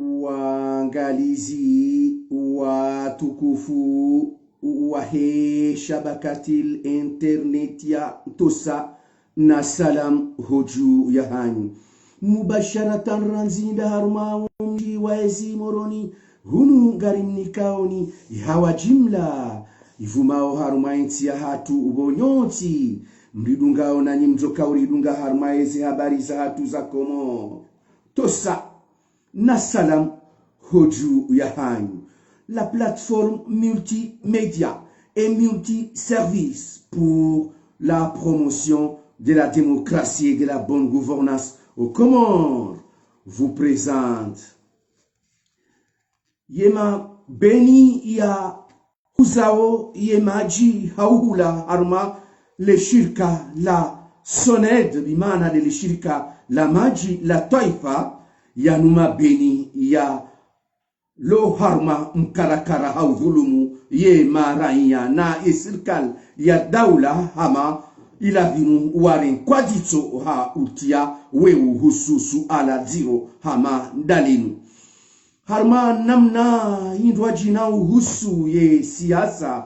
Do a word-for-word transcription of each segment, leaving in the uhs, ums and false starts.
Waangalizi watukufu wahe shabakatil internet ya Tosa, na salam hodju yahanyu. Mubasharatan randzi nda harumwa omdji wa ezi Moroni, hunu ngarimnikaoni hawa jimla ivumao harumwa entsi yahatru pvo nyontsi mridungao nanyi mdjoka uridunga harumwa ezi habari zahatru za Komori. Tosa, na salam hodju yahanyu. La plateforme multimédia et multiservice pour la promotion de la démocratie et de la bonne gouvernance aux Comores vous présente yema beni ya uzao ye madji hauhula harumwa le shirika la SONEDE, bimaana le, le shirika la madji la twaifa, yanu mabeni yalo harumwa mkarakara haudhulumu ye maraiya na ye sirikali ya daula hama ilazimu warenkwa dzitso ha utriya we uhusu suala dziro hama ndalinu. Harumwa namna indrwadjina uhusu ye siasa,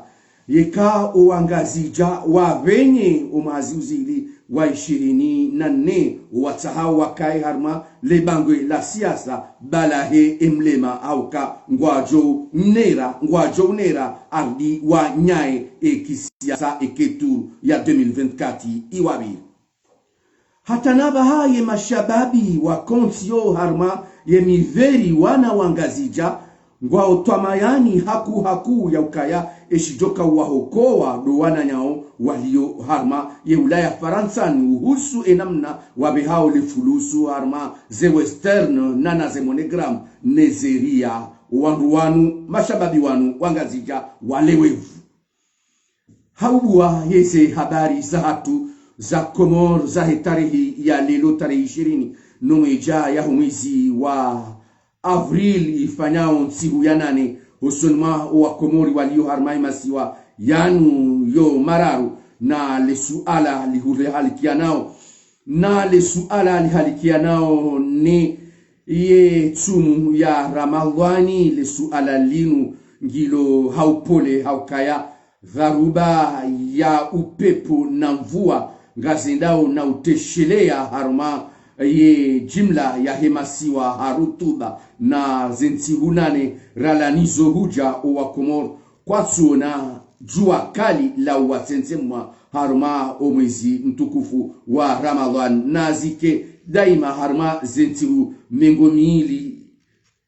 yeka owangazidja wapvenye omwaha zihwi zili wa ishirini na nne, watsahao wakaye harumwa le bangwe la siasa, balahe emlema hauka ngwadjo unera, ngwadjo unera ardhi wanyaye ekisiasa eketuru ya deux mille vingt-quatre iwapvire. Hata na pvaha ye mashababi wa kontsi yo harumwa ye miveri wana wangazidja, ngwao twamayani haku haku ya ukaya eshidjoka uwahokowa ndo wananyawo walio harumwa ye ulaya Farantsa ni uhusu enamna wapvehao le fulusu harumwa ze Western nana ze MoneyGram ne ze Ria. Wandru wanu, mashababi wanu wangazidja walewevu. Haubuwa yeze habari zahatru za Komori zahe tarehi ya leo, tarehi ishirini no mwedja yaho mwezi wa avril, ifanyao ntsihu ya nane, hosoni mwa owakomori walio harumwa emasiwa yanu yo mararu, na le suala lihule halikianao, na le suala lihalikianao ni ye tsumu ya Ramadhwani. Le suala linu ngilo haupole haukaya dharuba ya upepvo na mvua ngazendao na uteshelea harumwa ye jimla yahe masiwa ha rutuba, na ze ntsihu nane ralanizo hudja owakomori kwatsuona djuwa kali la uwatsentsemwa harumwa omwezi mtukufu wa Ramadhwani, na zike daima harumwa ze ntsihu mengo mili,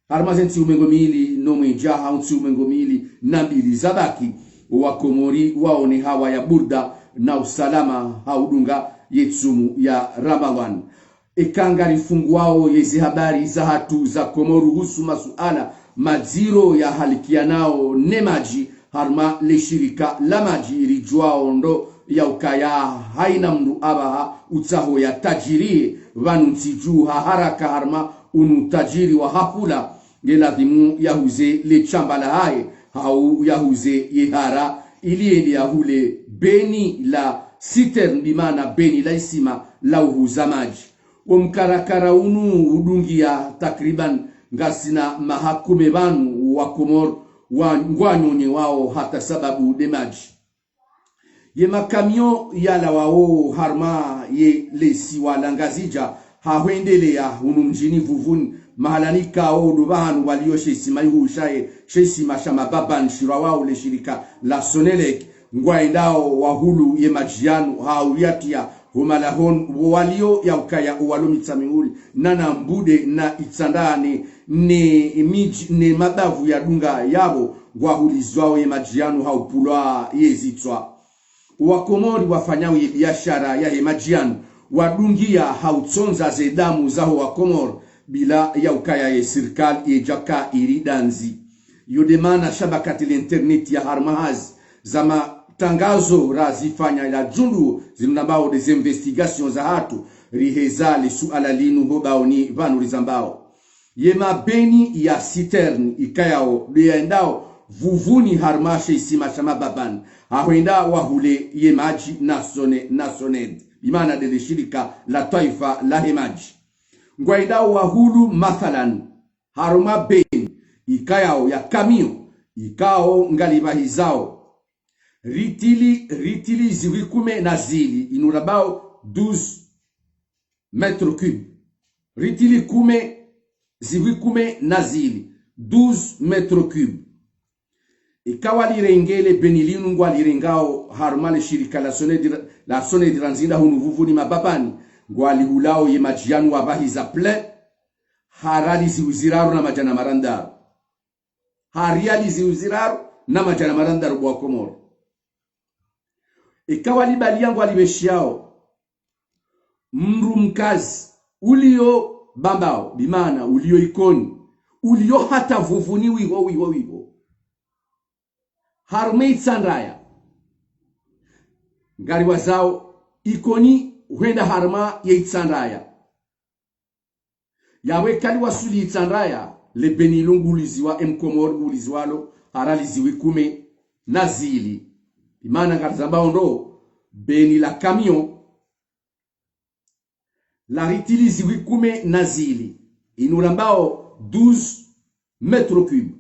harumwa ze ntsihu mengo mili no mwedja hau ntsihu mengo mili na mbili zabaki, owakomori waone hawa ya burda na usalama ha udunga ye tsumu ya Ramadhwani. Eka ngarifunguao yeze habari zahatru za Komori uhusu masuala madziro yahalikianao ne madji harumwa le shirika la madji, ridjuao ndo ya ukaya haina mndru apvaha utsaho ya tajiriye pvanu ntsi dju ha haraka harumwa unu tajiri wa hahula, nge ladhimu yahuze le shamba lahahe hau yahuze ye hara ili yende yahule beni la citerne, bimaana beni la isima la uhuza madji. Wo mkarakara unu udungia takriban ngasina maha kume pvanu wakomori wa ngwanyonyewao hata sababu nde madji. Ye makamiyo yalawao harumwa ye lesiwa la Ngazidja ha hwendelea hunu mdjini Vuvuni, mahala nikao ndo pvahanu walio she isima ihushaye she isima sha Mababani shirwawao le shirika la Sonelec, ngwaendao wahulu ye madji yanu ha uyatria ho malahoni wo walio ya ukaya owalo Mitsamihuli, nana Mbude, na Itsandani, ne midji, ne mabavu ya dunga yapvo, ngwahulizwao ye madji yanu ha upvulwa ye zitswa. Wakomori wafanyao ye biashara yahe madji yanu wadungia ha utsondza ze damu zaho wakomori bila ya ukaya ye sirikali yedjaka iridandzi. Yo nde maana shabakati le internet ya harumwa hazi za matangazo razifanya la djundu zinu nambao des investigations zahatru, riheza le suala linu ho baoni pvanu rizambao. Ye mabeni ya citerne ikayao ndo yaendao Vuvuni harumwa she isima sha Mababani, ha hwenda wahule ye madji na Sone, na Soned, bimaana nde le shirika la twaifa lahe madji. Ngwaendao wahulu mathalan harumwa beni ikayao ya kamiyo, ikao ngalipvahizao. Ritili, ritili zihwi kume na zili, inu rambao douze mètres cubes. Ritili kume, zihwi kume na zili, douze mètres cubes. Ika walirenge le beni linu ngwalirengao harumwa le shirika la Sonedra, la Sonedra ndzima hunu Vuvuni Mababani, ngwalihulao ye madji yanu wapvahiza plein, ha riali zihwi ziraru na madjana marandaru. Ha riali zihwi ziraru na madjana marandaru bo wa Komori. Ika walibaliya ngwalipveshiyao. Mdru mkazi, uliyo Bambao, bimaana uliyo Ikoni, uliyo hata Vuvuni wiho, wiho, wiho. Harumwa Itsandraya. Ngariwazao, Ikoni hwenda harumwa ye Itsandraya. Yawe kali wasuli Itsandraya, le beni lo nguliziwa e Mkomori nguliziwalo, ha riali zihwi kume na zili. Bimaana ngarizambao ndo, beni la kamiyo, la ritili zihwi kume na zili. Inu rambao douze mètres cubes.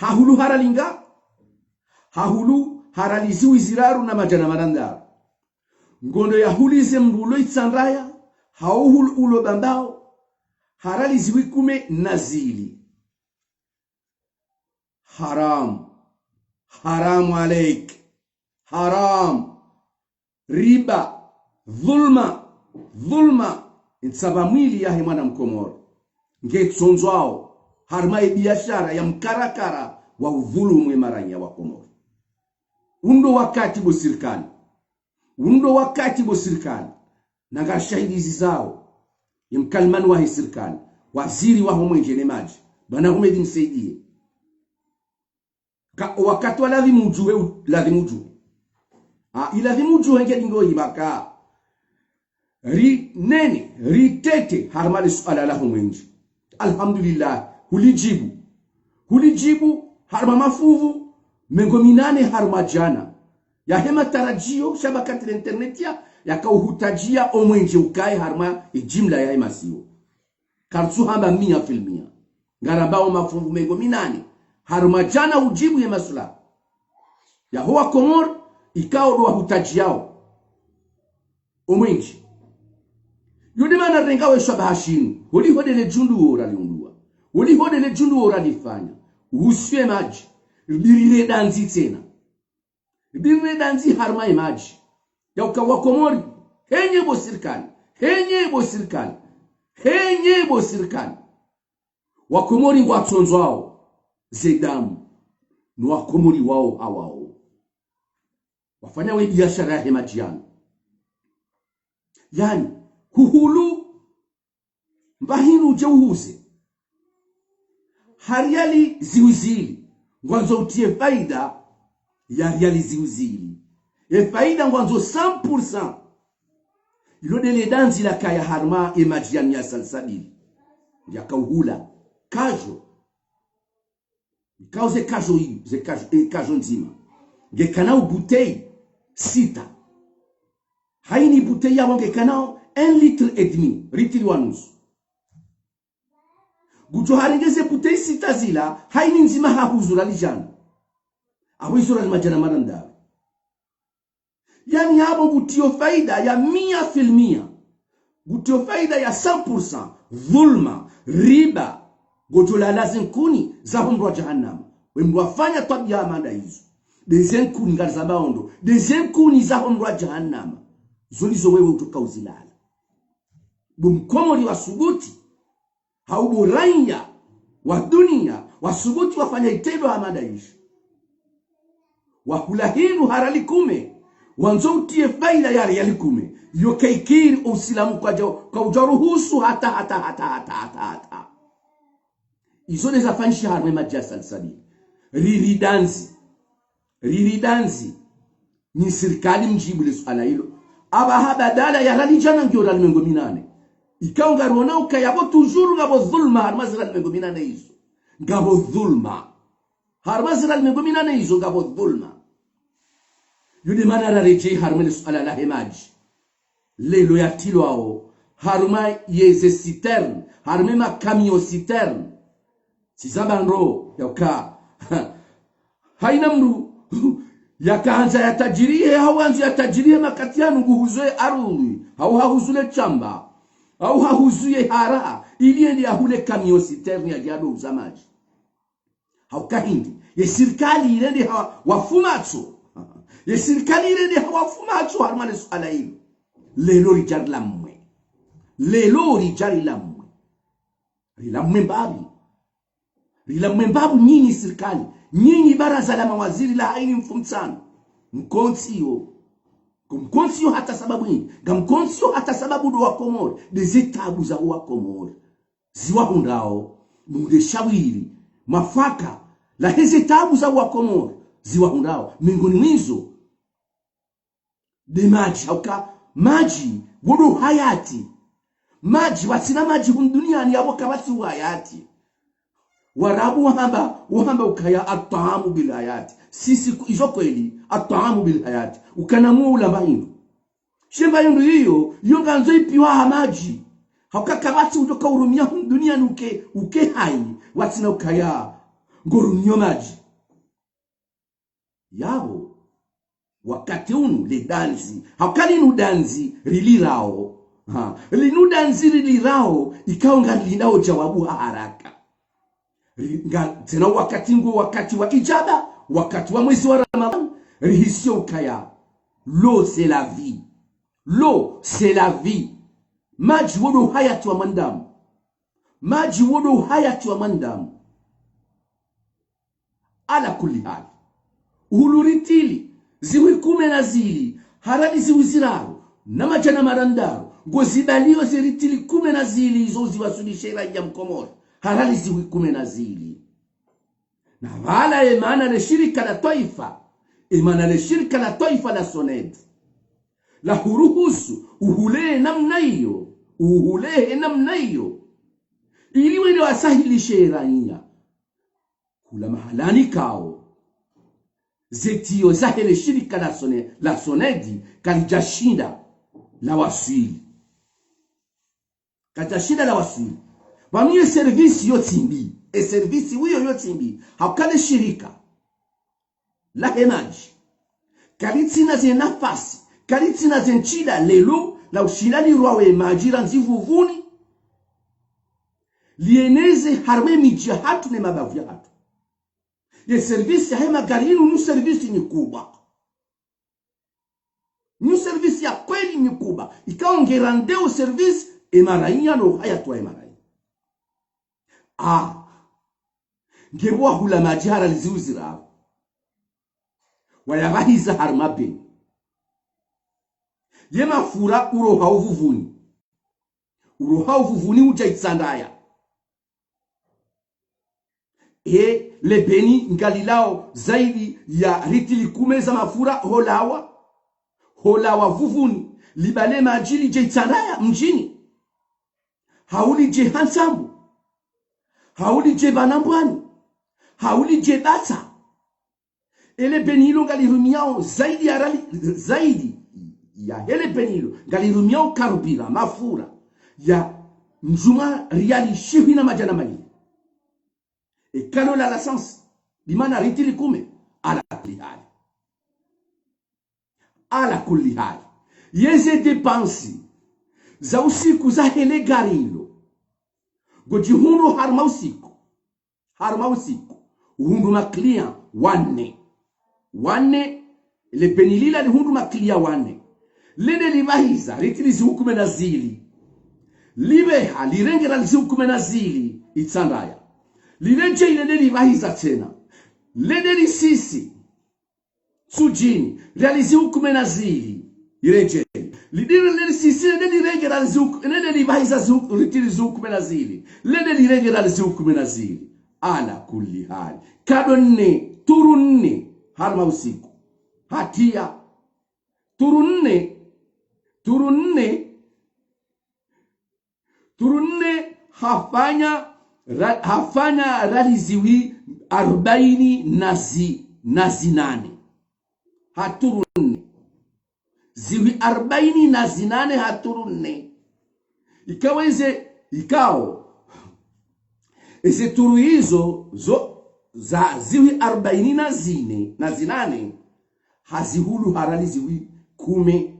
Hahulu ha riali nga, hahulu ha riali zihwi ziraru na madjana marandaru. Ngondo yahulize mdru ulo Itsandraya, hau hul-, ulo Bambao, ha riali zihwi kume na zili. Haram. Haram aleik. Haram. Riba. Dhulma. Dhulma. Intsapva mwili yahe mwana Mkomori. Ngetsondzwao. Harumwa ye biashara ya mkarakara wa udhulumu ye maranya wa Komori. Undo wakati bo sirikali. Undo wakati bo sirikali. Na ngashahidizi zao. Ye mkalimani wahe sirikali. Waziri waho mwenje ne madji. Bwana Houmed Msaidie. Ka, wakati wa ladhimu udjuwe, u-, ladhimu udjuwe. Ah, iladhimu udjuwe nge dingo ibaka. Ri nene, ri tete, harumwa le suala laho mwenje. Alhamdulillah, hulidjibu. Hulidjibu, harumwa mafuvu, mengo minane harumwa djana. Yahe matarajio, sha ba wakati le internet ya, yakauhutadjia o mwenje ukaye harumwa ye jimla yahe masiwa. Karitsu hamba mia fil mia. Ngarambao mafuvu mengo minane. Harumwa djana udjibu ye masuala. Yaho wa Komori, ikao ndo wahutadjiao. O mwenje. Yo nde maana rirengao e shabaha shinu. Holiho nde le djundu wo raliundua. Holiho nde le djundu wo ralifanya. Uhusu ye madji. Ririre dandzi tsena. Ririre dandzi harumwa ye madji. Yauka wa Komori. Henye bo sirikali. Henye bo sirikali. Henye bo sirikali. Wa Komori ngwatsondzwao ze damu. No wa Komori wao ha wao. Wafanya we biashara yahe madji yanu. Yaani, huhulu, mba hindru udje uhuze. Ha riali zihwi zili, ngwandzo utriye faida ya riali zihwi zili. Ye faida ngwandzo cent pour cent. Ilo nde le dandzi lakaya harumwa ye madji yanu ya Salsabili. Yakauhula. Kajo. Ikao ze kajo i, ze kajo, e, kajo ndzima. Ngekanao bouteille sita. Hayini bouteille yapvo ngekanao un litre et demi, ritili wa nusu. Ngudjo harenge ze bouteille sita zila, hayini ndzima hahuzu riali djana. Apvo izo riali madjana marandaru. Yaani yapvo ngutiyo faida ya mia fil mia. Ngutiyo faida ya cent pour cent. Dhulma, riba, ngodjo lala ze nkuni zaho mdro wa jahannama. We mdru wafanya twabiya hama nda izo. Nde ze nkuni ngarizambao ndo. Nde ze nkuni zaho mdro wa jahannama. Zo ndizo wewe utoka uzilala. Bo Mkomori wasubuti. Hau bo raiya wa dunia, wasubuti wafanya itrendwa hama nda izo. Wahula hindru ha riali kume, wandzo utriye faida ya riali kume. Yo kayikiri o Usilamu kwadja, kaudja ruhusu hata, hata, hata. Izo nde zafanyishiha harumwa ye madji ya Salsabili. Riri dandzi. Riri dandzi. Nyi sirikali mdjibu le suala ilo. Apvaha badala ya riali djana ngiyo riali mengo minane. Ikao ngarionao ukaya pvo toujours ngapvo dhulma harumwa ze riali mengo minane izo. Ngapvo dhulma. Harumwa ze riali mengo minane izo ngapvo dhulma. Yo nde maana raredjei harumwa le suala lahe madji. Lelo yatrilwao harumwa yeze citerne, harumwa makamiyo citerne. Tsi zamba ndro yauka haina mndru yakahandza yatajirihe, hau handzo yatajirihe makati yanu nguhuzo ye ardhwi, hau hahuzo le shamba, hau hahuzo ye hara, ili yende yahule kamiyo citerne yadje yadouza madji. Hauka hindri, ye sirikali irende ha wafumatso. Ye sirikali irende ha wafumatso harumwa le suala linu. Leo ridja rilamwe. Leo ridja rilamwe. Rilamwe mbapvi? Rilamwe mbapvi nyinyi sirikali? Nyinyi baraza la mawaziri la haini mfumtsanu? Mkontsi yo. Mkontsi yo hata sababu nini? Ngamkontsi yo hata sababu ndo Wakomori. Ndeze taabu za Wakomori ziwahundrao, mundre shawiri, mafaka, laheze taabu za Wakomori ziwahundrao. Miongoni mwa izo nde madji, hauka madji wo ndo uhayati. Madji, pvatsina madji hunu duniani yapvo kapvatsi uhayati. Warabu wahamba, wahamba ukaya at-taamu bil hayati. Sisi ku-, izo kweli, at-taamu bil hayati. Ukana mwo ulamba hindru. Sha mba hindru iyo, iyo ngandzo ipviwa ha madji. Hauka kapvatsi udjo ka urumia hunu duniani uke, uke hayi, pvatsina ukaya ngorumio madji. Yapvo, wakati unu le dandzi. Hauka linu dandzi rilirao. Ha, linu dandzi rilirao, ikao ngarilindao jawabu ha haraka. Ri-, nga, tsena wakati ngo wakati wa ijaba, wakati wa mwezi wa Ramadhan, rihisio ukaya. L'eau, c'est la vie. L'eau, c'est la vie. Madji wo ndo uhayati wa mwanadamu. Madji wo ndo uhayati wa mwanadamu. Ala kulli hali. Uhulu ritili zihwi kume na zili, harali zihwi ziraru na madjana marandaru, ngozibalio ze ritili kume na zili izo ziwaswilishe raiya Mkomori, harali zihwi kume na zili. Na pvala emana le shirika la twaifa, emana le shirika la twaifa la SONEDE, la huruhusu uhule namna iyo, uhule namna iyo, ili wende wasahilishe raiya. Hula mahalani kao, ze tiyo zahe le shirika la SONE-, la SONEDE kalidjashinda lawaswili. Kalidjashinda lawaswili. Pvanu ye service yo tsi mbi. E service wiyo yo tsi mbi. Hauka le shirika lahe madji kalitsina ze nafasi, kalitsina ze ntsida leo la ushinda lirwawe madji randzi Vuvuni, lieneze harumwa emidji yahatru ne mabavu yahatru. Ye service yahe magari inu ni service nyikubwa. Ni service ya kweli nyikubwa. Ikao ngerendeo service emaraiya no uhayati wa emaraiya. Ah. Ngepvo wahula madji harali zihwi ziraru, wayapvahiza harumwa beni. Ye mafura urohao Vuvuni. Urohao Vuvuni udja Itsandraya. E, le beni ngalilao zaidi ya ritili kume za mafura holawa, holawa Vuvuni, libale madji lidje Itsandraya mdjini. Hau lidje Hantsambu. Hau lidje Banambwani. Hau lidje Batsa. Ele beni ilo ngalirumiao zaidi ya rali, zaidi ya hele beni ilo ngalirumiao karubira, mafura ya ndzuma riali shihwi na madjana mayili. E kalo la lasansi, limana ritili kume, ala kulli hali. Ala kulli hali. Yeze depansi za usiku za hele gari ilo. Ngodjihundro harumwa usiku. Harumwa usiku, uhundru makliya wane. Wane, le beni lila lihundru makliya wane. Lende lipvahiza ritili zihwi kume na zili. Lipveha lirenge rali zihwi kume na zili Itsandraya. Liredjeyi lende lipvahiza tsena. Lende lisisi Ntsudjini, riali zihwi kume na zili, iredjeyi. Lidiri leli sisi, leli rirenge riali zihwi, leli lipvahiza zihwi, ritiri zihwi kume na zili. Leli rirenge riali zihwi kume na zili. Ala kulli hali. Kado nne, turu nne, harumwa usiku. Hatiya. Turu nne, turu nne, Turu nne hafanya, ra-, hafanya riali zihwi arbaini na zi-, na zinane. Ha turu nne. Zihwi arbaini na zinane ha turu nne. Ikao eze, ikao eze turu izo zo za zihwi arbaini na zine na zinane, hazihulu harali zihwi kume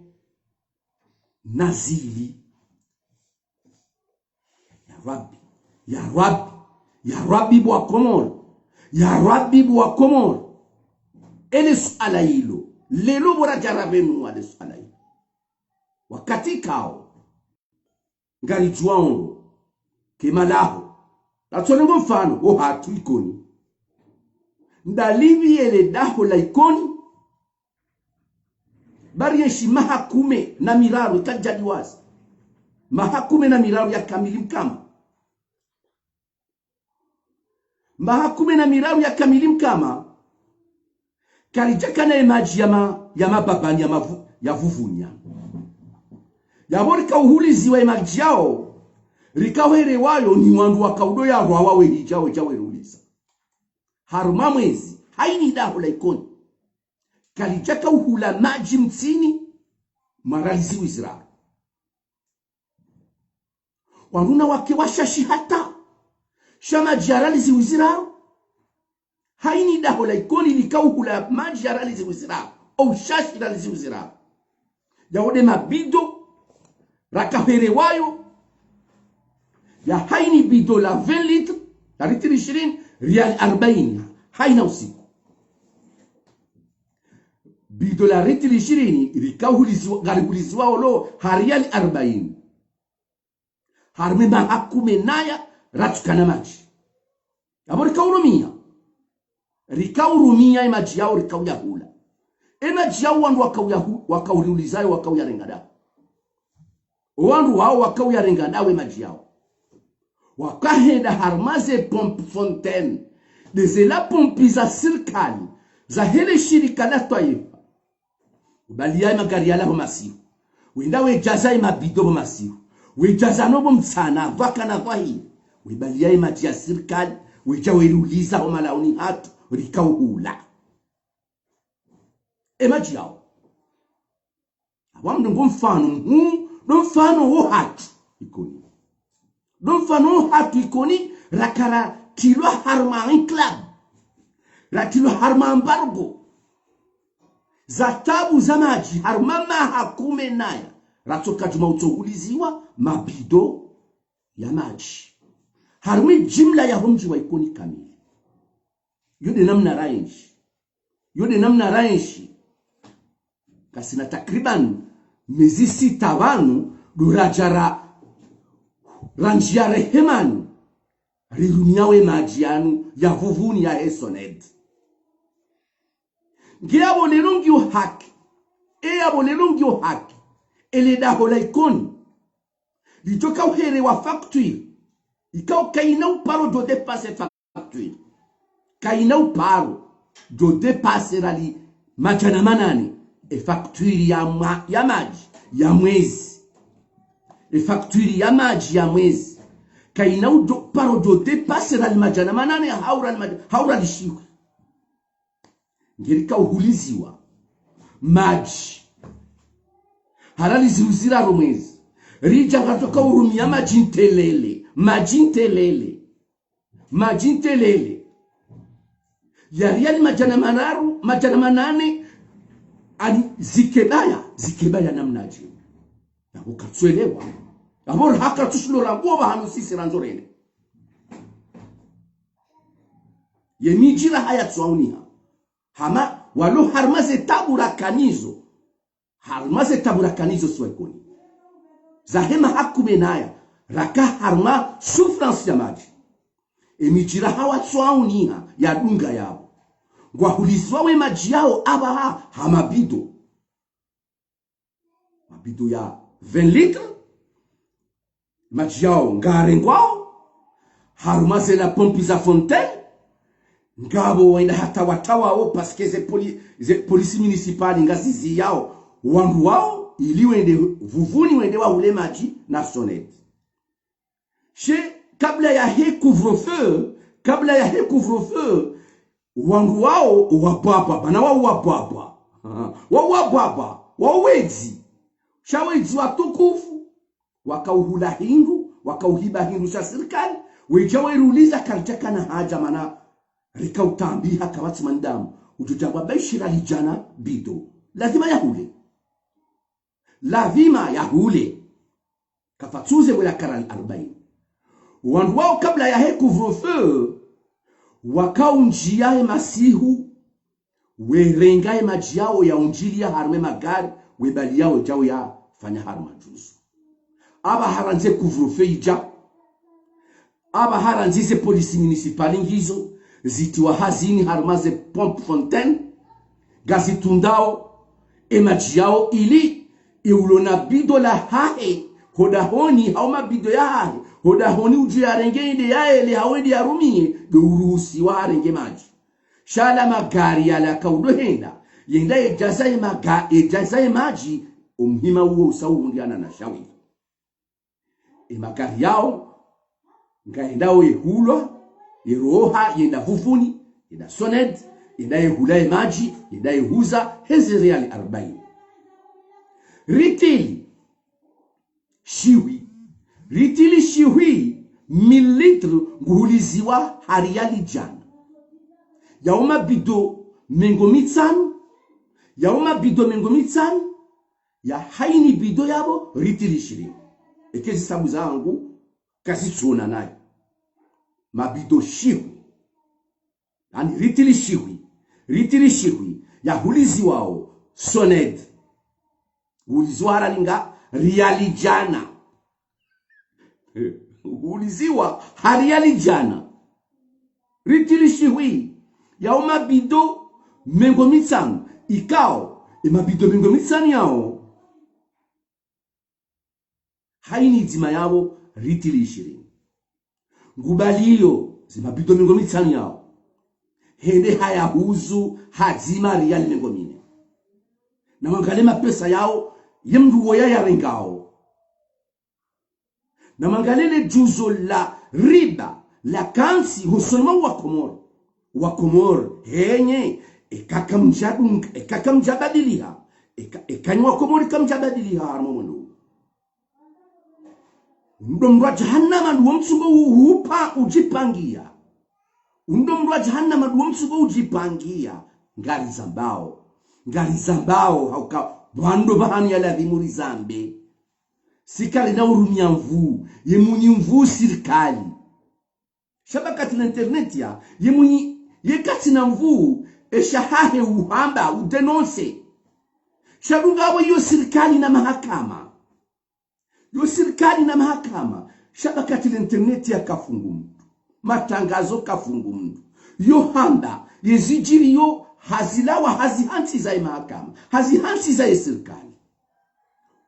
na zili. Ya Rabbi, ya Rabbi, ya Rabbi bo wa Komori, ya Rabbi bo wa Komori. Ele suala ilo, lelo bo radja rapvenua le suala ilo. Wakati kao, ngaridjuao ndro, ke malaho. Ratsolengo mfano, wo hatru Ikoni. Ndalipvi ele daho la Ikoni, bari yenshi maha kume na miraru, ikadjadiwaza. Maha kume na miraru ya kamili mkama. Maha kume na miraru ya kamili mkama, karidjakana ye madji ya ma-, ya Mababani ya mavu-, ya Vuvunya. Yapvo rikauhuliziwa ye madji yao, rikauherewayo ni wandru wakaudo ya rwawa wehidja wedja weruliza. Harumwa mwezi, haini daho la Ikoni. Karidjakauhula madji mtsini, mwa rali zihwi ziraru. Wandru na wake washashi hata. Sha madji ya rali zihwi ziraru. Haini daho la Ikoni likauhula madji ya rali zihwi ziraru. Au shashi rali zihwi ziraru. Yawo nde mabido, rakaherewayo. Ya haini bido la vingt litres, la litri ishirini, riali arbaini. Haina usiku. Bido la litri ishirini, rikauhuliziwa, ngarihuliziwao lo, ha riali arbaini. Harumwa ye maha kume naya, ratsukana madji. Yapvo rikaurumia. Rikaurumia ye madji yao rikauyahula. Ye madji yao wandru wakauyahu-, wakauriulizayo wakauyarenga daho. Wandru wao wakauyarenga daho ye madji yao. Wakahenda harumwa ze pompe fontaine. Nde ze la pompe za sirikali, zahe le shirika la twaifa. Ubaliya ye magari yalawa ho masihu. Wenda wedjaza ye mabido ho masihu. Wedjaza no ho mtsana, pvwaka na pvwahi. Webaliya ye madji ya sirikali, wedja weriuliza ho malaoni hatru, rikauhula. Ye madji yao. Apvo mdungo mfano mhuu, ndo mfano wo hatru Ikoni. Ndo mfano wo hatru Ikoni, raka ratilwa harumwa inklab. Ratilwa harumwa embargo. Za tabu za madji, harumwa maha kume naya. Ratsoka djuma utsohuliziwa, mabido ya madji. Harumwa jimla ya ho mdji wa Ikoni kamili. Yo nde namna raenshi. Yo nde namna raenshi. Kasina takriban mezi sita pvanu, ndo radja ra-, randjiya rehemani, rirumiao ye madji yanu ya Vuvuni yahe Soned. Nge yapvo lelo ngiyo haki. E yapvo lelo ngiyo haki. Ele daho la Ikoni. Lidjo kauherewa facture. Ikao kaina uparo djo dépasser facture. Kaina uparo djo dépasser riali madjana manane. Ye facture ya ma-, ya madji, ya mwezi. Ye facture ya madji ya mwezi. Kaina udjo, uparo djo dépasser riali madjana manane, hau riali madja-, hau riali shihwi. Nge rikauhuliziwa madji ha riali zihwi ziraru mwezi. Ridja ratsoka urumia madji ntelele, madji ntelele, madji ntelele. Ya riali madjana mararu, madjana manane, ani zikebaya, zikebaya namnadje. Yapvo katsuelewa. Yapvo raha katsushindo ranguo pvahanu sisi randzo rende. Ye midjira haya tsuauniha. Hama, walo harumwa ze tabu rakanazo. Harumwa ze tabu rakanazo si wa Ikoni. Zahe maha kume naya, raka harumwa souffrance ya madji. Ye midjira hawa tsuauniha, ya dunga yapvo. Ngwahuliziwao ye madji yao apvaha ha mabido. Mabido ya vingt litres. Madji yao ngarengwao harumwa ze la pompe za fontaine. Ngapvo wenda hata watawao, parce que ze poli-, ze police municipale ngaziziyao wandru wao, ili wende Vuvuni wende wahule madji na Soned. She, kabla yahe couvre-feu, kabla yahe couvre-feu, wandru wao wabwabwa, bana wao wabwabwa. Wao wabwabwa, wao wedzi. Sha wedzi watukufu. Wakauhula hindru, wakauhiba hindru sha sirikali, wedja weruliza karidjakana haja mana rikautambiha kapvatsi mwanadamu udjo djamba ba ishi riali djana bidon. Lazima yahule. Lazima yahule. Kapvatsi uze wela ka riali arbaini. Wandru wao kabla yahe couvre-feu, wakaundjia ye masihu, werenga ye madji yao yaundjilia harumwa ye magari, webali yao djao yafanya harumwa djuzu. Apvaha randzi couvre-feu idja. Apvaha randzi ze police municipale ngizo, zitiwa hazini harumwa ze pompe fontaine, ngazitrundao ye madji yao ili, ye ulo na bidon lahahe hodahoni, hau mabidon yahahe hodahoni, udjo yarenge yende yaele, hau yende yarumie, ndo uruhusiwa harenge madji. Sha la magari yala kaudo henda, yenda yedjaza ye maga-, yedjaza ye madji, omhima uwo usauhundiana na shawiri. Ye magari yao, ngayendao yehulwa, yeroha, yenda Vuvuni, yenda Soned, yenda yehula ye madji, yenda yehuza, heze riali arbaini. Ritili shihwi. Ritili shihwi, mille litres, nguhuliziwa ha riali djana. Yao mabidon mengo mitsanu, yao mabidon mengo mitsanu, ya haini bidon yapvo ritili shirini. Eka ze hisabu zangu kazitsona nayi. Mabidon shihwi. Yaani ritili shihwi. Ritili shihwi yahuliziwao Soned, nguhuliziwa ha riali nga, riali djana. Nguhuliziwa ha riali djana. Ritili shihwi yao mabidon mengo mitsanu. Ikao ye mabidon mengo mitsanu yao, haini dzima yapvo ritili shirini. Ngubaliyo ze mabidon mengo mitsanu yao, hende hayahuzu ha dzima riali mengo mine. Namwangalie mapesa yao ye mndru wo yayarengao. Namwangalie le djuzo la riba lakantsi hosoni mwa Wakomori. Wakomori, henyi, eka kamdjadunga, eka kamdjabadiliha, eka, eka nyi Wakomori kamdjabadiliha harumwa mwendo. Ndo mndru wa jahannama ndo mtsungo uhupa udjipangia. Ndo mndru wa jahannama ndo mtsungo udjipangia. Ngarizambao. Ngarizambao, hauka pvwando pvahanu ya lazimu rizambe. Si karina urumia nvuu, ye mwenyi nvuu sirikali. Sha ba katsina internet ya, ye mwenyi, ye katsina nvuu, ye shahahe uhamba, udénoncer. Sha dunga apvo yo sirikali na mahakama. Yo sirikali na mahakama, sha ba katsina internet ya kafungu mndru. Matrangazo kafungu mndru. Yo hamba, ye zidjiriyo hazilawa hazihantsiza ye mahakama, hazihantsiza ye sirikali.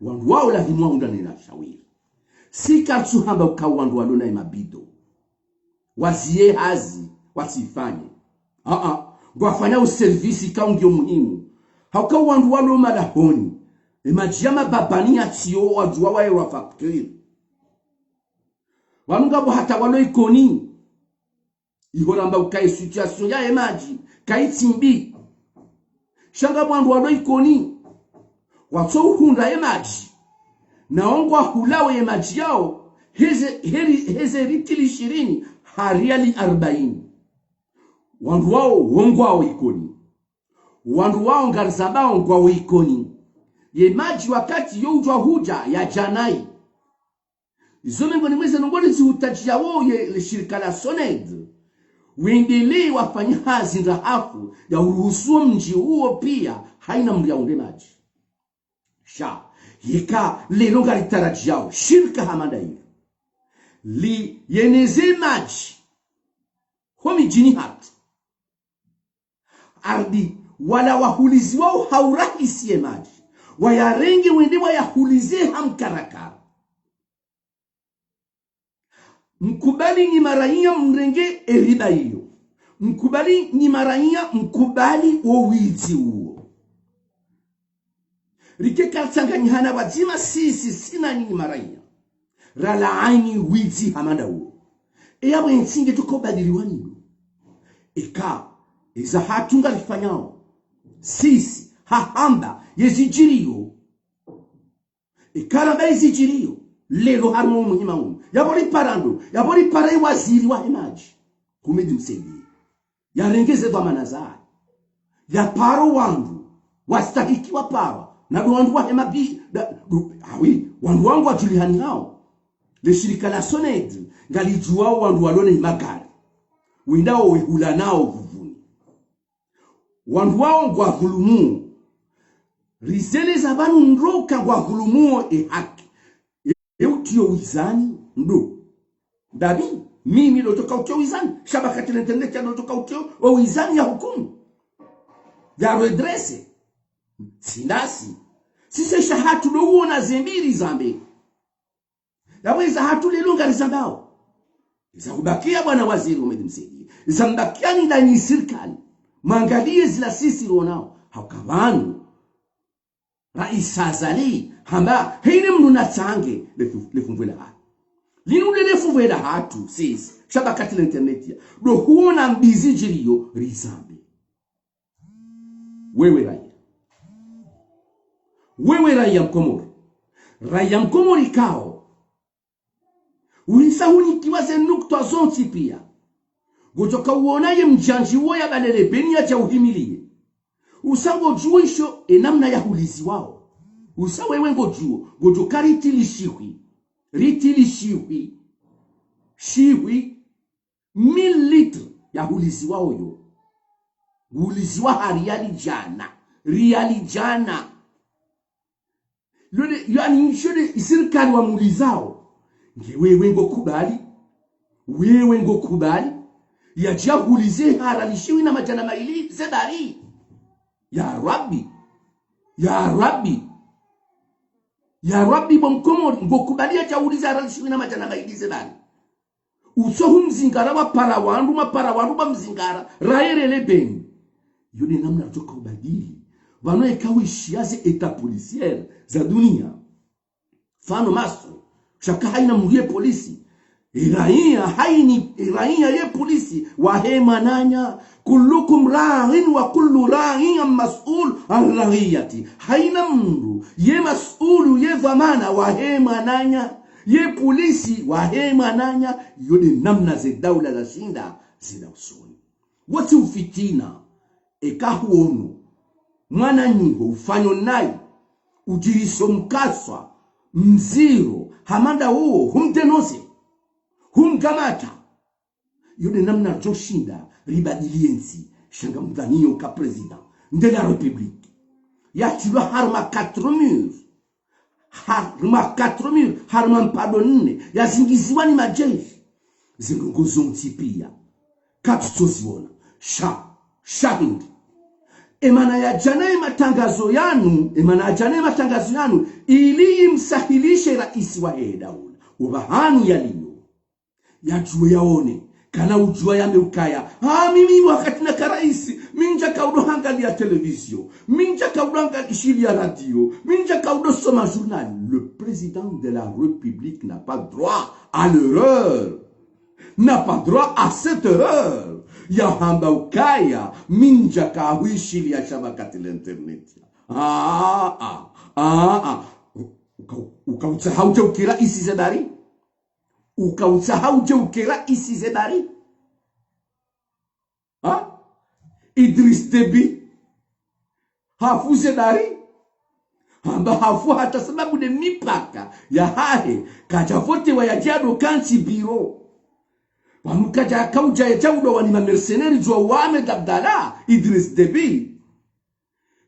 Wandru wao lazimu wahundrane na shawiri. Si karitsu hamba uka wandru walo na ye mabidon waziye hazi, wasifanye. Aa, ngwafanyao service ikao ngiyo muhimu. Hauka wandru walo malahoni, ye madji ya mababani yatsiyo wadjuwa waye wa facture. Wanu ngapvo hata walo Ikoni. Iho ramba uka ye situation ya ye madji kayitsi mbi. Sha ngapvo wandru walo Ikoni, watso uhundra ye madji, nao ngwahulao ye madji yao, heze, heri, heze ritili shirini ha riali arbaini. Wandru wao wo ngwao Ikoni. Wandru wao ngarizambao ngwao Ikoni. Ye madji wakati yo udjwa hudja ya djanayi. Izo mengoni mwa ze ndrongoo zihutadjiwao ye le shirika la Soned, wendelee wafanye hazi ndrahafu ya uruhusu wo mdji uwo pia haina mndru ya hundre madji. Sha, yeka leo ngaritarajiyao shirika hama nda ilo liyeneze madji ho midjini hatru. Ardi, wala wahuliziwao ha urahisi ye madji, wayarenge wende wayahulize ha mkarakara. Mkubali nyi maraiya mrenge e riba iyo. Mkubali nyi maraiya, mkubali wo widzi uwo. Rike karitsanganyihana pvwadzima sisi, sina nyi maraiya, ralaani widzi hama nda uwo. Eya pvwe ntsi nge toko badiliwa nilo. Eka eza hatru ngarifanyao sisi, hahamba ye zidjiriyo. Eka ramba ye zidjiriyo, Leo harumwa umuhima unu. Yapvo ripara ndo, yapvo ripara ye waziri wahe madji, Houmed Msaidie. Yarenge ze dhwamana zahe. Yaparo wandru wastahiki waparwa. Na ndo wandru wahe mabi, da, ndo, awi, wandru wangu wadjulihana hawo. Le shirika la SONEDE, ngalidjuwao wandru walo ne magari. Wendao wehula nao Vuvuni. Wandru wao ngwadhulumuo. Rizeleza pvanu ndo uka ngwadhulumuo ye haki. Ye, ye utiyo wizani, ndo. Ndapvi, mimi ndo udjoka utiyo wizani. Sha pvakati le internet ya ndo udjoka utiyo, o wizani ya hukumu. Ya redresser. Tsi ndasi. Sisi sha hatru ndo uona ze mbi rizambe. Yapvo eza hatru leo ngarizambao. Eza hubakia bwana waziri Houmed Msaidie. Eza mbakia ni ndani sirikali. Mwangaliye zila sisi rionao. Hauka pvanu. Raisi Azali, hamba, heyina mndru natsange, le fu-, le funvu la hatru. Linu nde le funvu la hatru, sisi, sha pvakati le internet ya. Ndo huona mbi zidjiriyo, rizambe. Wewe raiya. Wewe raiya Mkomori. Raiya Mkomori kao. Uhisa hunikiwa ze nukta zontsi pia. Ngodjoka uona ye mdjandji wo ya pvalele pveni yadja uhimiliye. Usa ngodjuo isho ye namna yahuliziwao. Usa wewe ngodjuo, ngodjoka ritilishihwi. Ritilishihwi. Shihwi. Mille litres yahuliziwao yo. Huliziwa ha riali djana. Riali djana. Lole, yaani, nshole isirikali wamulizao. Nge wewe ngokubali. Wewe ngokubali. Yadje yahulize ha riali shiwi na madjana mayili ze bari. Ya Rabbi. Ya Rabbi. Ya Rabbi bo Mkomori, ngokubali yadje yahulize ha riali shiwi na madjana mayili ze bari. Utso humzingara wapara wandru, mapara wandru pvamzingara, rayerele pveni. Yo nde namna ridjoka ubadili. Pvanu eka wishiya ze état policière za dunia. Mfano maso, shaka hayina mndru ye polisi. Raiya, hayini, raiya ye polisi, wahe mwananya. كلكم راع وكل راع مسؤول عن رعيته. Hayina mndru, ye mas'ulu, ye dhwamana, wahe mwananya. Ye polisi wahe mwananya, yo nde namna ze daula zashinda zenda usoni. Wotsi ufitina, eka huono mwananyaho ufanyo nayi, udjiriso mkaswa, mziro, hama nda uwo, humdénoncer, humkamata. Yo nde namna ridjoshinda ribadili ye ntsi, sha ngamdhwaniyo ka président de la République. Yatrilwa harumwa quatre murs. Harumwa quatre murs, harumwa mpando nne, yazingiziwa ni madjeshi. Zindrongoo zontsi pia. Katsutsoziona. Sha, sha hindri. Emana ya djana ye matangazo yanu, emana ya djana ye matangazo yanu, ili imsahilishe raisi wahe daula. Opvahanu yaliyo. Yadjuwe yaone, kana udjuwa yambe ukaya. Ah, mimi wakati naka raisi, mi ndjaka udo hangaliya télévision, mi ndjaka udo hangaliya shiliya radio, mi ndjaka udo soma journal. Le président de la République n'a pas droit à l'erreur. N'a pas droit à cette erreur. Yahamba ukaya, mi ndjaka huishiliya sha pvakati le internet. Ah, ah, ah, ah. Uka, uka utsaha udje uke raisi ze bari? Uka utsaha udje uke raisi ze bari? Ha? Idriss Déby hafu ze bari? Hamba hafu hata sababu nde mipaka yahahe, kadja votewa yadje yado kantsi biro. Pvanu kadja kaudja yadja udo wani ma mercenaires djuwa wa Ahmed Abdallah, Idriss Déby.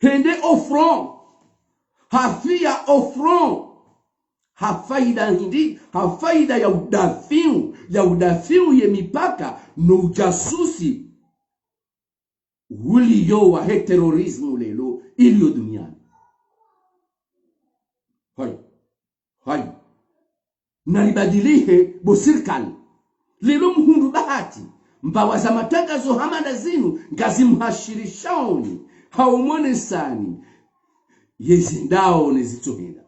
Hende au front. Hafiya au front. Ha faida hindri, ha faida ya udafiu, ya udafiu ye mipaka, no ujasusi uliyo wahe terrorisme leo iliyo duniani. Hayi, hayi. Naribadilihe bo sirikali. Leo muhundru bahati, mbawa za matangazo hama nda zinu, ngazimhashirishaoni, haumwonesani, yezendao ne zitsohenda.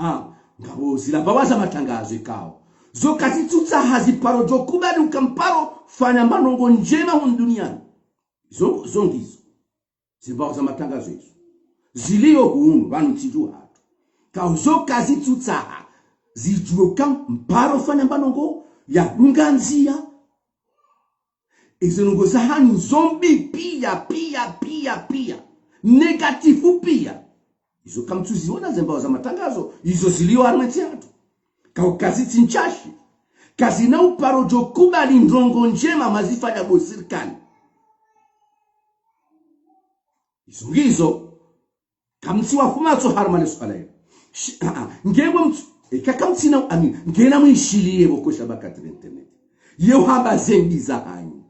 Ah, ngapvo zila mbawa za matangazo ikao zo kazitsutsaha ziparo djo kubali uka mparo fanya manongo ndjema hunu duniani. Zo, zo ngizo. Zimbawa za matangazo izo ziliyo hunu pvanu ntsi ndju hatru. Kao zo kazitsutsaha Zidjuwe uka mparo fanya mba ndrongo ya dunga ndzia. Ezo ndrongo zahanyu zo mbi pia, pia, pia, pia. Negatifu pia. Izo kamtsuziona ze mbao za matangazo, izo zilio harumwa entsi yahatru. Kau kazitsi ntsashi. Kazina uparo djo kubali ndrongo ndjema mwazifanya bo sirikali. Izo ngizo, kamtsi wafuma tso harumwa le suala lilo. Shi-, a, a, nge bo mtsu, eka kamtsina uamini, nge namwishiliye bo ko shabakati la internet. Ye uhamba ze mbi zahanyu.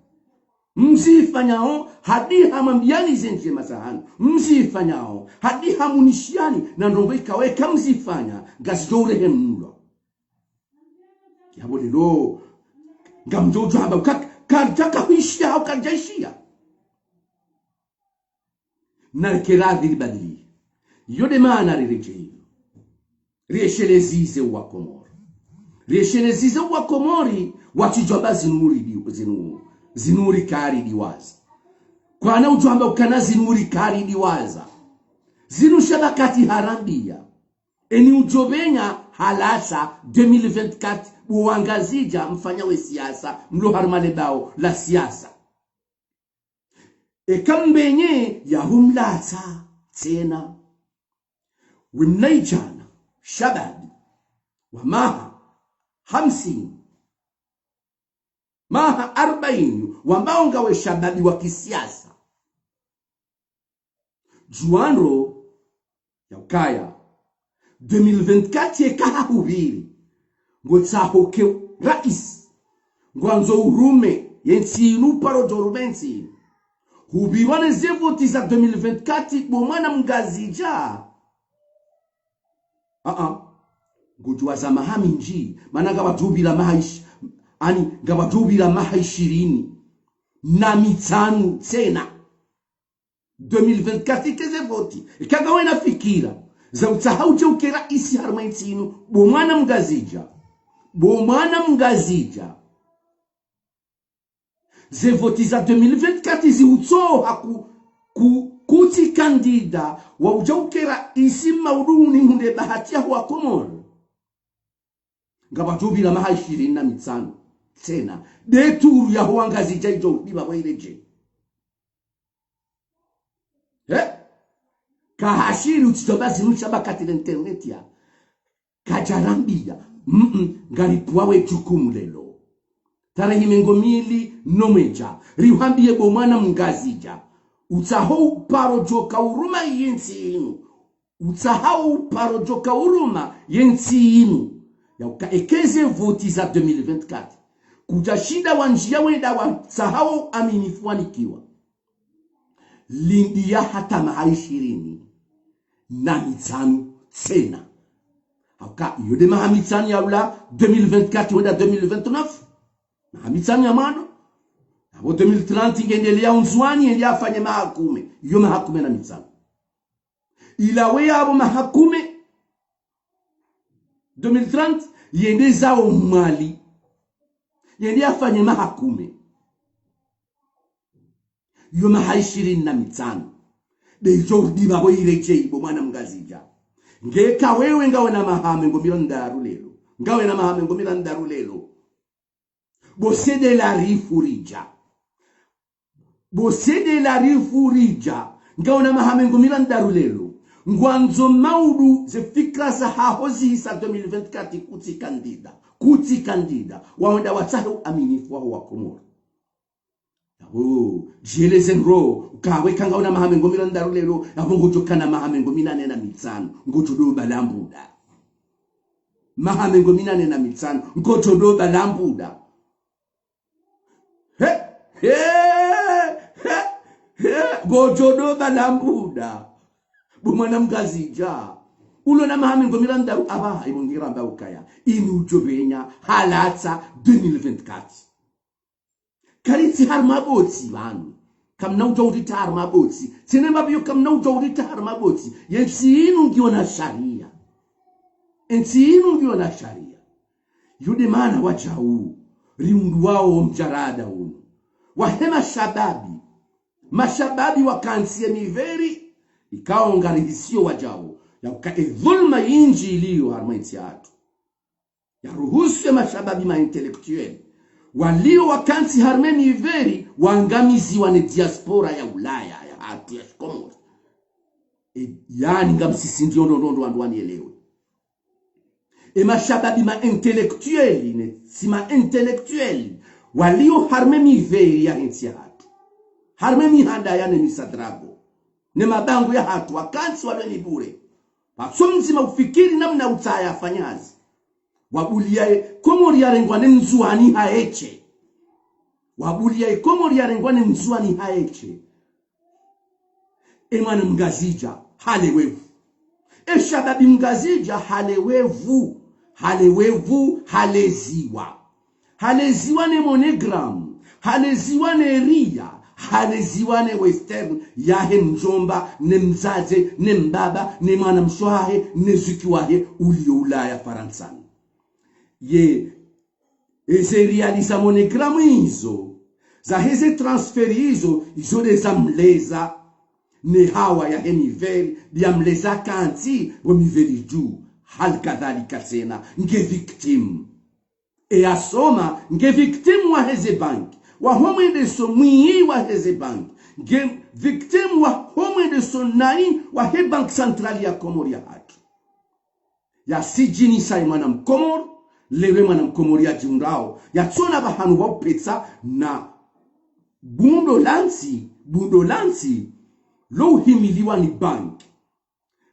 Mzifanyao, hadi hamwambiani ze ndjema zahanyu. Mzifanyao, hadi hamunishiani, na ndrongo ikao eka mzifanya, ngazidjo urehemulwa. Yabo lelo, ngamdjo udjo hamba, ka-, kadja kahwishiya, hau kadjaishiya. Nareke radhi ribadili. Yo nde maana riredjeyi. Rieshelezeze wa Komori. Rieshelezeze wa Komori, watsidjo amba zinu ri di-, zinu, zinu rikari diwaza. Kwana udjo amba ukana zinu rikari diwaza. Zinu shabakati harambiya. Eni udjo pvenya halatsa deux mille vingt-quatre, bo wangazidja mfanyao siasa, mlo harumwa le bao la siasa. Eka mbenye ya humlatsa tsena. We mnaidjana, shababi, wa maha hamsini, maha arbaini, wambao ngawe shababi wa kisiasa. Djuwa ndro ya ukaya, deux mille vingt-quatre yeka hahupviri, ngotsaho uke raisi, ngwandzo urume yentsi inu, uparo djo urume yentsi inu. Hupvirwa ne ze voti za deux mille vingt-quatre, bo mwana mngazidja. A, a. Ngudjuwa za maha mindji, mana ngapvadjo upvira maha ish-, ani, ngapvadjo upvira maha ishirini na mitsanu tsena. Deux mille vingt-quatre ike ze voti. Ika ngawena fikira za utsaha udje uke raisi harumwa yentsi inu, bo mwana mngazidja. Bo mwana mngazidja. Ze voti za deux mille vingt-quatre zi utsoha ku, ku, kutsi kandida wa udja uke raisi mauduni hunde bahati ya wa Komori. Ngapvadjo upvira maha ishirini na mitsanu tsena. Nde turu ya ho wangazidja idjo udiba bo iredjeyi. He? Kahashiri utsidjo amba zinu shabakati la internet ya. Kadjarambiya. Mm-mm. Ngaripvuwa we jukumu lelo. Tarehi mengo mili no mwedja. Rihuambiye bo mwana mngazidja. Utsaho uparo djo ka uruma yentsi inu. Utsaho uparo djo ka uruma yentsi inu. Ya uka eke ze voti za deux mille vingt-quatre. Kudjashinda wandjiya wenda watsahao aminifu wanikiwa. Lindiya hata maha ishirini na mitsanu tsena. Hauka, iyo nde maha mitsanu ya ula deux mille vingt-quatre wenda deux mille vingt-neuf. Maha mitsanu ya mwando. Apvo deux mille trente ngendeleya Undzuwani, yende yafanye maha kume. Iyo maha kume na mitsanu. Ila we yapvo maha kume, deux mille trente, yende zao Mwali. Yende yafanye maha kume. Iyo maha ishirini na mitsanu. Nde idjo udiba bo iredjeyi bo mwana mngazidja. Ngeka wewe ngawena maha mengo mirandraru lelo. Ngawena maha mengo mirandraru lelo. Bo Said El Arif uridja. Bo Said El Arif uridja. Ngawena maha mengo mirandraru lelo. Ngwandzo maudu ze fikira zahaho zihisa deux mille vingt-quatre kutsi kandida. Kutsi kandida. Wawenda watsahe uaminifu waho wa Komori. Yapvo, djieleze ndro, uka we eka ngawena maha mengo mirandraru lelo, yapvo ngodjo kana maha mengo minane na mitsanu, ngodjo doba la mbuda. Maha mengo minane na mitsanu, ngodjo doba la mbuda. He, he, he, he, ngodjo doba la mbuda. Bo mwana mngazidja. Ulo na maha mengo mirandraru apvaha, ipvo ngiramba ukaya. Inu udjo pvenya, halatsa deux mille vingt-quatre. Karitsi harumwa botsi pvanu. Kamna udjo uritra harumwa botsi. Tsena mbapvi yo kamna udjo uritra harumwa botsi. Yentsi inu ngiyo na shariya. Yentsi inu ngiyo na shariya. Iyo nde maana wadjau riunduwao mdjarada unu. Wahe mashababi. Mashababi wakantsi ye miveri. Ikao ngarihisiyo wadjau. Ya uka e dhulma yindji iliyo harumwa yentsi yahatru. Yaruhusu ye mashababi ma intellectuel walio wakantsi harumwa ye miveri, wangamiziwa ne diaspora ya Ulaya, ya hatru ya Shikomori. E, yaani ngamsisindi yo ndrongoo wandru wanielewe. E mashababi ma intellectuel, ne tsi ma intellectuel, walio harumwa ye miveri yahe ntsi ya hatru, harumwa ye mihandaya ne misadrago, ne mabangwe ya hatru, wakantsi walweni bure. Pvatsi mdzima ufikiri namna utsaya afanye hazi. Wabuliya ye Komori yarengwa ne Mndzuwani haeshe. Wabuliya ye Komori yarengwa ne Mndzuwani haeshe. E mwana Mngazidja, halewa pvu. E shababi Mngazidja, halewa pvu. Halewa pvu, haleziwa. Haleziwa ne MoneyGram, haleziwa ne Ria, haleziwa ne Western, yahe mdjomba, ne mdzadze, ne mbaba, ne mwanamshe wahe, ne zuki wahe, ulio Ulaya Farantsani. Ye, eze riali za MoneyGram izo, zaheze transfert izo, izo nde zamleza, ne hawa yahe miveri, nde yamleza kantsi, wo miveri dju, hali kadhalika tsena, nge victime. E yasoma, nge victime waheze banki, waho mwendeso mwiyi waheze banki, nge victime waho mwendeso nayi wahe Banque Centrale ya Komori ya hatru. Yasijinisa ye mwana Mkomori, leo ye mwana Mkomori yadjihundrao, yatsona pvahanu pva upvetsa na bundo la ntsi, bundo la ntsi, lo uhimiliwa ni banki.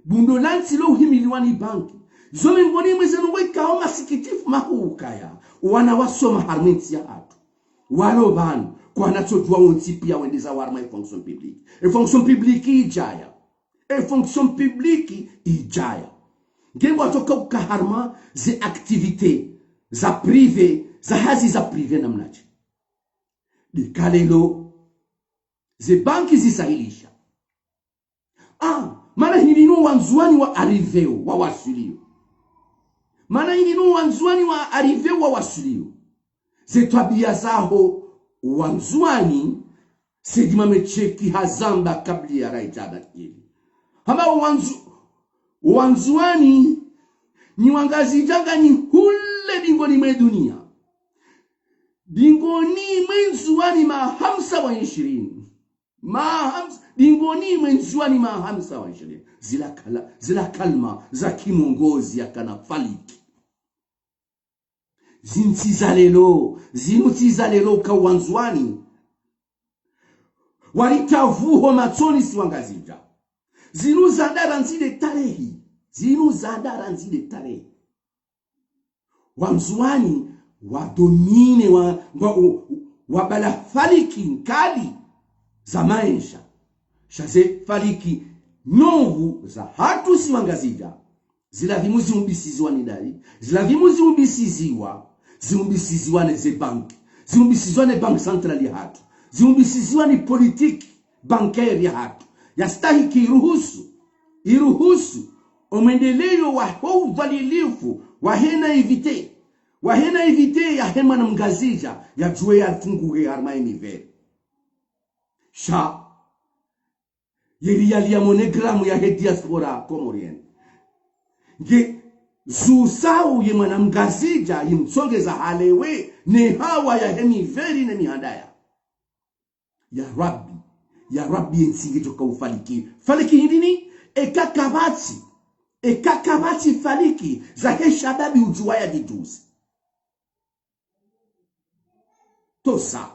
Bundo la ntsi lo uhimiliwa ni banki. Zo mengoni mwa ze ndrongoo ikao masikitifu mahuu ukaya, wana wasoma harumwa ye ntsi ya hatru, walo pvanu, kwana tsodjuwa wontsi piya wende zawo harumwa ye fonction publique. Ye fonction publique idjaya. Ye fonction publique idjaya. Nge ngwadjo uka harumwa ze activités za privé, za hazi za privé namnadje. Ndeka leo, ze banki zisahilisha. Ah, mana hindri no Wandzuwani wa arriveo, wa waswilio. Mana hindri no Wandzuwani wa arriveo, wa waswilio. Ze twabiya zaho Wandzuwani, Said Mohamed Cheikh hazamba kabla ya raidjana kili. Hamba Wandzu-, Wandzuwani, nyi Wangazidja nganyi hule dingoni mwe duniya. Dingoni mwe Ndzuwani maha hamsa wa ishirini. Maha hams-, dingoni mwe Ndzuwani maha hamsa wa ishirini. Zila kala-, zila kalima za kimongozi yakana Faliki. Zinu tsi za leo, zinu tsi za leo ka Wandzuwani. Waritavuho matsoni si Wangazidja. Zinu zanda randzi nde tarehi. Zinu zanda randzi nde tarehi. Wandzuwani wadomine wa, wa, wa, wabala Faliki nkali za maesha. Sha ze Faliki nyovu za hatru si Wangazidja. Zilazimu ziumbisiziwa ni ndani? Zilazimu ziumbisiziwa, ziumbisiziwa ne ze banki, ziumbisiziwa ne Banque Centrale ya hatru, ziumbisiziwa ni politique bancaire ya hatru. Yastahiki iruhusu, iruhusu omwendeleyo waho udhalilifu, wahe naïveté, wahe naïveté yahe mwana Mngazidja, yadjuwe yafunguhe harumwa ye miveri. Sha ye riali ya MoneyGram yahe diaspora comorienne nge zusao ye mwana Mngazidja yimtsongeza halewe ne hawa yahe miveri ne mihandaya. Ya Rabbi, ya Rabbi, ye ntsi ngedjo uka u Faliki. Faliki hindri ni? Eka kapvatsi, eka kapvatsi Faliki, zahe shababi udjuwa yadjidjuzi. Tosa,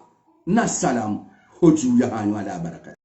na salam, hodjiwu ya hanyu ala barakati.